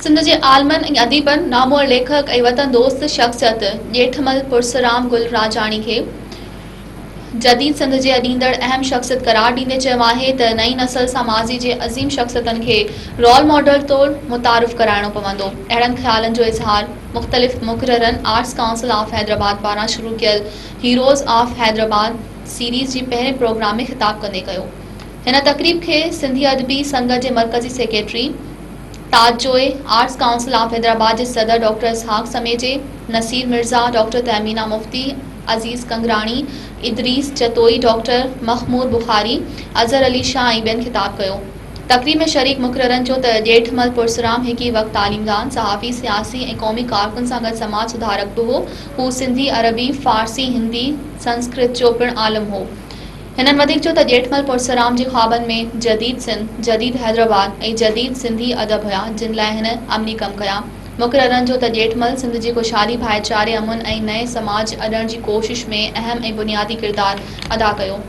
سنڌ جي عالمن ۽ اديبن، نامور ليکڪ ۽ وطن دوست شخصيت ڄيٺمل پرسرام گل راجاڻي کي جديد سنڌ جي اڏيندڙ اهم شخصيت قرار ڏيندي چيو آهي ته نئين نسل سان ماضي جي عظيم شخصيتن کي رول ماڊل طور متعارف ڪرائڻو پوندو. اهڙن خيالن جو اظهار مختلف مقررن آرٽس ڪائونسل آف حيدرآباد پاران شروع ڪيل هيروز آف حيدرآباد سيريز جي پهرين پروگرام ۾ خطاب ڪندي ڪيو. هن تقريب کي سنڌي ادبي سنگت جي مرڪزي secretary Taj Joyo, arts council of Hyderabad جي صدر ڊاڪٽر اسحاق سميجي، نصير مرزا، ڊاڪٽر تهمينه مفتي، عزيز ڪنگراڻي، ادريس جتوئي، ڊاڪٽر مخمور بخاري، اظهر علي شاهه ۽ ٻين خطاب ڪيو. تقريب ۾ شريڪ مقررن چيو ته ڄيٺمل پرسرام هڪ ئي وقت تعليمدان، صحافي، سياسي ۽ قومي ڪارڪن سان گڏ سماج سڌارڪ به هو. هو سنڌي، عربي، فارسي، هندي، سنسڪرت جو پڻ عالم هو. هنن وڌيڪ چيو ته ڄيٺمل پرسرام جي خوابن ۾ جديد سنڌ، جديد حيدرآباد ۽ جديد سنڌي ادب هيا، جن لاء هن عملي ڪم ڪيا. مقررن چيو ته ڄيٺمل سنڌ جي خوشحالي، ڀائيچاري، امن ۽ نئين سماج اڏڻ جي ڪوشش ۾ اهم ۽ بنيادي ڪردار ادا ڪيو.